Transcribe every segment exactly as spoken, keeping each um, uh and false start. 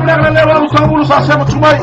Vinaka na lewe walusagavulu sa sema tu mai.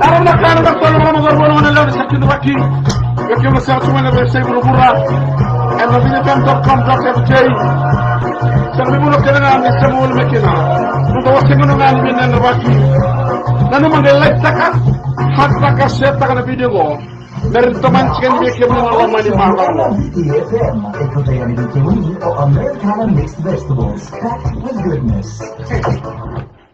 Daru na kana na tolu na mamarua na lewe ni saki na vaki. Veki na sega tu mai na veiyasai vuravura. Ena V T F M dot com dot F J. Sega ni vulo kena ga ni sema wale me kina. Nuda wasegunu ga ni vinaka vaki. Nanuma qai like taka, heart taka, share taka na video qo. Me ratou tomani tiko yani vei kemuni na loma ni macawa. V T F M, e kauta yani vei kemuni o Americana Mixed Vegetables, packed with goodness.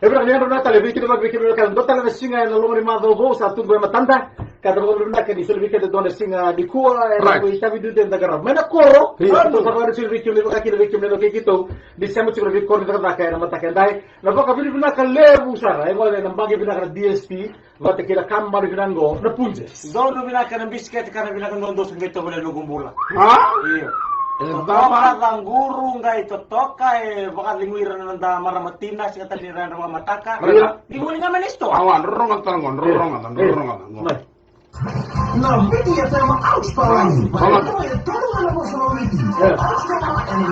E vinaka ni yadra na tale vei kemuni, vei kemuni na kala dua tale na siga ena loma ni macawa vou sa tubu e matada. Ka da vakavinavinaka ni soli vei keda dua na siga nikua, ena ko itavi dudu eda qarava mai na koro. Io. Sa vakavinavinaka soli vei kemuni, vakakina vei kemuni na keitou. Ni sema tiko na veikoro ni cakacaka ena mataka edai. Na vakavinavinaka levu sara e gole na baqe vinaka na D S P. Vata kei na ka mani vinaka qo na punjas. Donu vinaka na bisikete ka na vinaka dodo sa qai tovolea noqu bula. A? Io. E totoka cava? Caquru qai totoka e vakacegui ira na noda marama tina, sega tale ni ra yadra vakamataka. Io. Ni voli ga mai na sitoa. Awa, roroga tale qo, roroga tale, roroga tale qo. Mai. Na Viti F M Ouch Palani. Palani. Mai, tolu ga na vosa na Viti. Ouch Palani.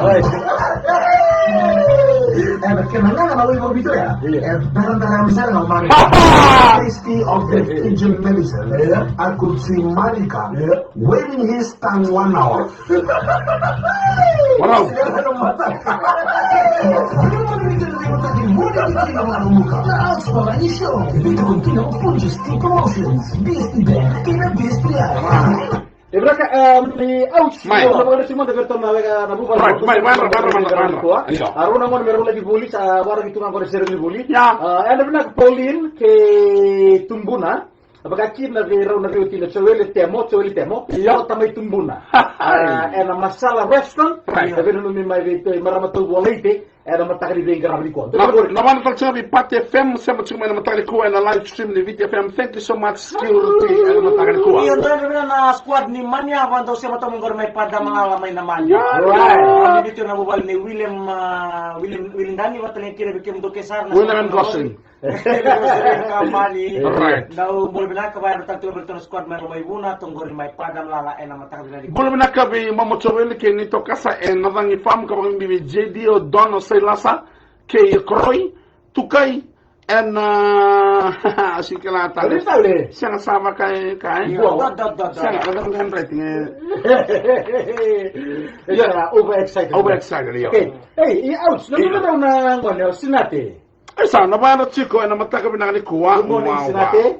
Right. E, na kena gaga na wai vakavitoya. E, bera bera ya msara na umari. Tasty of the Fijian medicine. Yeah. A kutsi malika. Yeah. Waving his tongue one hour. Wow. Ouch Palani Show. Viti Continua Punjas Promotions. B S P Bank. Kei na B S P I. E vinaka, um, ni Ouch. Mai. Io, na vakadresi mada vei ratou na weka na vuva. Right, mai, mai, mai, mai, mai, mai. Io. A rau na gone me rau laki vuli, sa waraki tu ga qo na sere ni vuli. Ia. A, ena vinaka Pauline kei Tubuna. A vaka kina vei rau na veiwatini, Joeli Temo, Joeli Temo. Io. Tamai Tubuna. A, ena Masala Restaurant. Right. E veinanumi mai vei, vei marama tauvu o Laite. Ena mataka ni veiqaravi nikua. Na, na vana tale tiko vei Pati F M, sema tiko mai na mataka nikua ena live stream ni Viti F M. Thank you so much, security, ena mataka nikua. Io, dou yadra vinaka na squad ni Mani Ava, dou sema toka mai qori mai Padre Malala mai na Mani. Yeah. Right. Ni Viti na vuvale ni William, ah, William, William Dani, vata kei kemudou ke sara na William and Gosling. Right. Dou bula vinaka, vaya na tale tiko vei ratou na squad mai Romaivuna, toka qori mai Padre Malala ena mataka vinaka. Bula vinaka vei Mama Joeli kei Nito Kasa ena Cagi Farm, ka vakabibi vei J D, o Don, o Sailasa, kei Koroi, Tukai, ena, a, sikila tale. Sega sa vaka e ka, e? Io, da, da, da, da. Sega, da, da, da, da. Io, overexcited. Overexcited, io. Okay. Ei, e Ouch, na nona rau na gone o Sinate. E sa na vaya na tiko ena mataka vinaka nikua. Good morning, Sinate.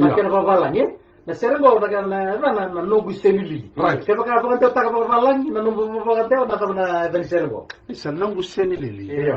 na kena vavalagi, e? Na sere qo, na, na, na, na, na noqu seni lili. Right. Kevaka vakadewataka vakavalagi, na noqu vakadewa, na cava na yaca ni sere qo? Isa, noqu seni lili. Io.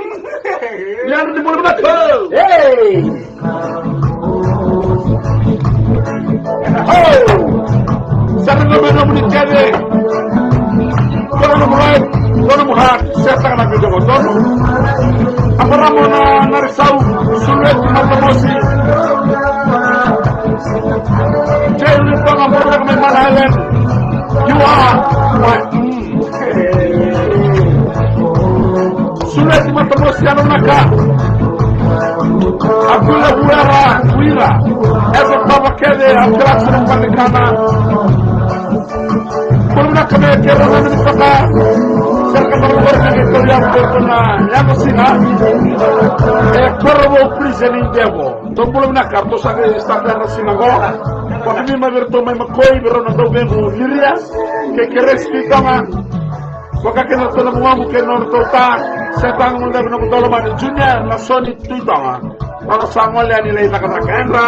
Yadra ni bula vinaka. Hey! Ho! Sa na nomuni kece. Dua na nomu live, dua na nomu heart, share-taka na video qo, donu. Abaramo na Narisau, Sulueti Matamosi. Jerry Tonga, bula vinaka mai Mana Island. You are my, mm. Suleti Matamosi, yadra vinaka. Abdullah Vuera, Vuira. Eva Pava kece, Abdullah Sina Panikana. Bula vinaka me kero na ni toka. Serka tara lugar na ke tau yago berto na yago sina. E Korovou prison in Devo. Tou bula vinaka, tou sa qai start na siga qo. Vakavinavinaka vei iratou mai Makoi, vei rau na dauvequ Liria kei Keresi Tuitama. Vaka kina ratou na muamu kei na nodratou ta, Setani, noqu dau lomani Junior, na Soni Tuitama. Nona sa gole yani lai cakacaka, yadra.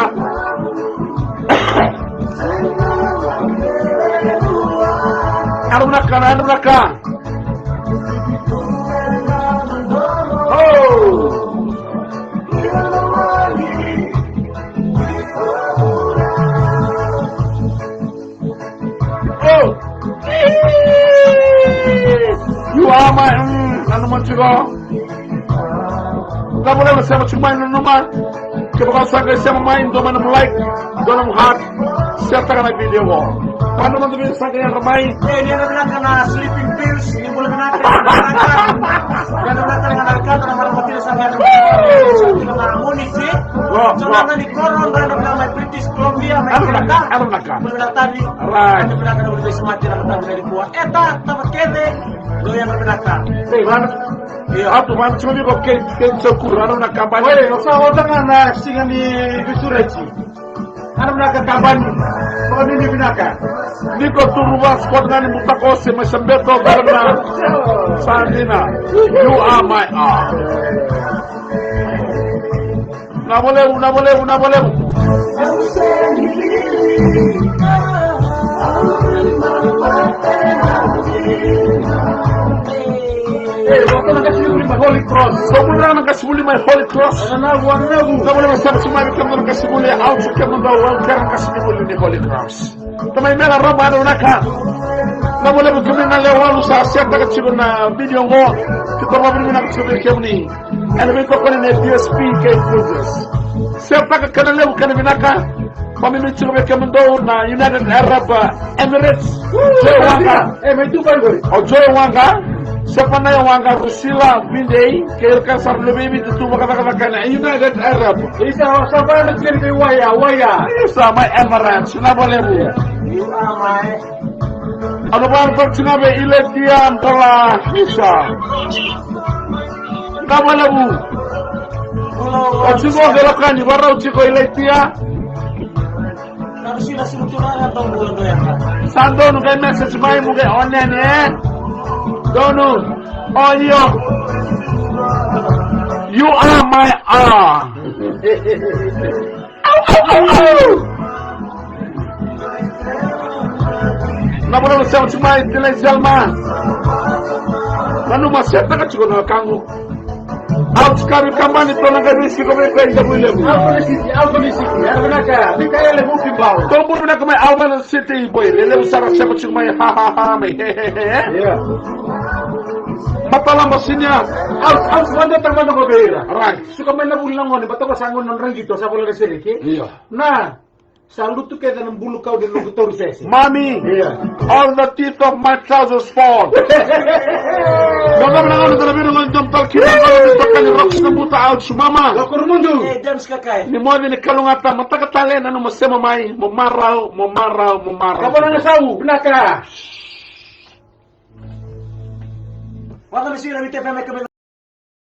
Yadra vinaka, yadra vinaka. Oh! Oh! You are my, mm, nanuma tiko. Vinaka vakalevu na sema tiko mai, nanuma. Kevaka o sa qai sema mai, dua mai nomu like, dua nomu heart. Share-taka na video qo. Vaka na noda vei sa qai yadra mai. E, ni yadra vinaka na Sleeping Pills, ni bula vinaka, ni yadra vinaka. Ni yadra vinaka na Nakata, na marama tiko sa qai yadra vinaka. Sa tiko na Moniti. Bro, bro. Jonathan Nikoro, ni yadra vinaka mai British Columbia, mai Canada. Yadra vinaka, yadra vinaka. Bula vinaka tani. Right. Yadra vinaka na bula vei Simati, na Nakata, na Likua. Eta, tava kece, ni yadra vinaka. Hey, man. Io. Atu, man, tiko viko kei, kei Sokuru, yadra vinaka, kabani. Oi, o sa ota ga na siga ni Visureti. Yadra vinaka kabani. Ko ni ni vinaka. Niko Turuva, squad nani Butako, se mai Sambeto, Garna. Sandina. You are my all. Vinaka vakalevu, vinaka vakalevu, vinaka vakalevu. Ei, vaka na qasenivuli mai Holy Cross. Vaka na qasenivuli mai Holy Cross. Vinaka vakalevu, vinaka vakalevu. Vinaka vakalevu, sa mai vei kemudou na qasenivuli, au tu kemudou, au kere na qasenivuli ni Holy Cross. Tamai Mela Roma, yadra vinaka. Vinaka vakalevu kemuni na lewe walu sa share-taka tiko na video qo. Keitou vakavinavinaka tiko vei kemuni. Ena veitokoni na D S P kei Influencers. Share-taka kena levu kena vinaka. Vakabibi tiko vei kemudou na United Arab Emirates. Joy Waqa. E, mai Dubai qori. O Joy Waqa. Sefanaia Waqa, Rusila, Videi, kei ira kece sara na luvei Viti tu vakacakacaka ena United Arab. Isa, o sa vaya na tiko ni vei Waya, Waya. Isa, mai Emirates, vinaka vakalevu. Au na vakarau tiko ga vei Ilaitia Bola, Isa. Vinaka vakalevu. O tiko Velokani, vakarau tiko Ilaitia. Sa donu qai message mai, mo qai oneni, e? Donu. O io. You are my all. Au, au, au, au. Na vuna na sema tiko mai Tilai Selma. Nanuma, share-taka tiko na wekaqu. Au tiko vei kabani, tou na qai veisiko vei koya i Davuilevu. Au ko ni siki, au ko ni siki. Yadra vinaka, Mikaele Mufibau. Tou bula vinaka mai Albert City boy. Lelevu sara, sema tiko mai, ha, ha, ha, mai, he, he, he, he. Io. Matalaba Senior. Au, au sa vakadeitaka mada qo vei ira. Right. Suka mai na vuli na gone, baleta qo sa gauna ni nodra qito, sa voleka na sereki. Io. Na. Sa lutu kece na bulu kau de luku tauri sese. Mommy, yeah, all the teeth of my trousers fall. Noga na gauna da na vira ngoni dom tal kina ngoni tokani roks na buta out su mama. Lokoro mundu. E, James Kakai. Ni moce ni kalougata mataka tale nanuma sema mai, mo marau, mo marau, mo marau. Kabona na sau, vinaka. Vaka na sira ni tepe me kabela.